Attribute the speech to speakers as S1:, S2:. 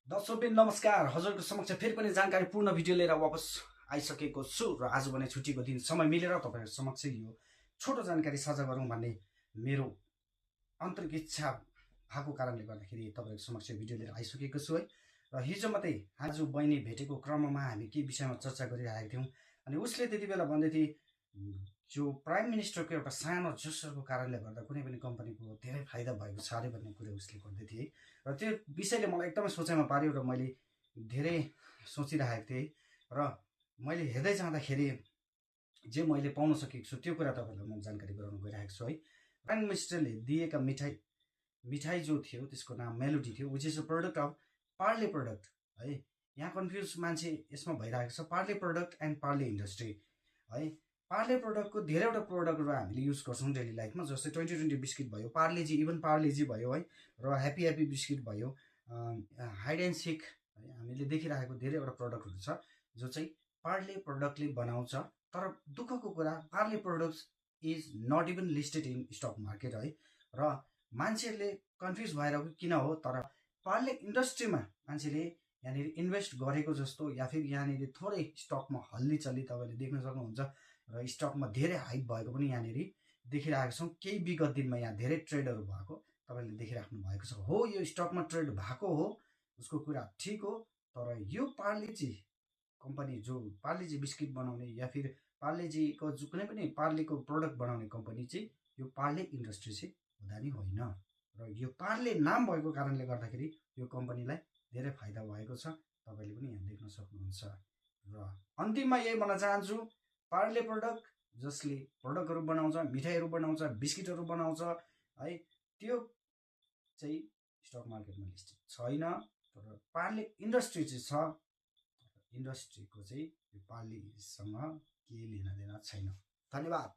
S1: दर्शकबिन नमस्कार। हजुरको समक्ष फेरि पनि जानकारीपूर्ण भिडियो लिएर वापस आइसकेको छु र आज भने छुट्टीको दिन समय मिलेर तपाईहरु समक्ष यो छोटो जानकारी साझा गरौँ भन्ने मेरो आन्तरिक इच्छा भएको कारणले गर्दाखेरि तपाईहरु समक्ष भिडियो लिएर आइसकेको छु है। र हिजो मात्रै आज बहिनी भेटेको क्रममा हामी के विषयमा चर्चा गरिरहेका थियौं अनि उसले त्यतिबेला भन्दै थिए जो प्राइम मिनिस्टरको एउटा सानो जेस्चरको कारणले गर्दा कुनै पनि कम्पनीको धेरै फाइदा भएको छ अरे भन्ने कुरा उसले गर्दै थिए र त्यो विषयले मलाई एकदमै सोचाइमा पार्यो र मैले धेरै सोचिरहेको थिएँ र मैले हेर्दै जाँदाखेरि जे मैले पाउन सकेको छु त्यो कुरा तपाईहरुलाई म जानकारी गराउन गइरहेको छु है। प्राइम मिनिस्टरले दिएका मिठाई जो थियो त्यसको नाम मेलोडी थियो, which is a product of Parle product है। यहाँ कन्फ्युज मान्छे यसमा भइरहेको छ, Parle product and Parle industry है। पार्ले प्रोडक्टको धेरैवटा प्रोडक्टहरु हामीले युज गर्छौं डेली लाइफमा, जस्तै 2020 बिस्किट भयो, पार्लेजी इभन पार्लेजी भयो है, र ह्याप्पी बिस्किट भयो, हाइड एन्ड सिक है। हामीले देखिरहेको धेरैवटा प्रोडक्टहरु छ जो चाहिँ पार्ले प्रोडक्टले बनाउँछ। तर दुःखको कुरा Parle products is not even listed in stock market है। र मान्छेहरूले कन्फ्युज भएर किन हो, तर पार्ले इन्डस्ट्रीमा मान्छेले यहाँनिर इन्भेस्ट गरेको जस्तो या फिर यहाँनिर थोरै स्टकमा हल्ली चल्ली तपाईले देख्न सक्नुहुन्छ र स्टकमा धेरै हाइप भएको पनि यहाँनिर देखिरहेको छौं। केही विगत दिनमा यहाँ धेरै ट्रेडहरु भएको तपाईले देखिराख्नु भएको छ। हो, यो स्टकमा ट्रेड भएको हो, उसको कुरा ठीक हो, तर यो पार्लेजी कम्पनी जो पार्लेजी बिस्किट बनाउने या फिर पार्लेजीको जो कुनै पनि पार्लेको प्रोडक्ट बनाउने कम्पनी चाहिँ यो पार्ले इन्डस्ट्री चाहिँ हुँदा नि होइन। र यो पार्ले नाम भएको कारणले गर्दाखेरि यो कम्पनीलाई धेरै फाइदा भएको छ, तपाईले पनि यहाँ देख्न सक्नुहुन्छ। र अन्तिममा यही भन्न चाहन्छु, पार्ले प्रोडक्ट जसले प्रोडक्टहरु बनाउँछ, मिठाईहरु बनाउँछ, बिस्किटहरु बनाउँछ है, त्यो चाहिँ स्टक मार्केटमा लिस्टेड छैन। तर पार्ले इन्डस्ट्री चाहिँ छ, इन्डस्ट्रीको चाहिँ यो पार्लेसँग केही लेनादेना छैन। धन्यवाद।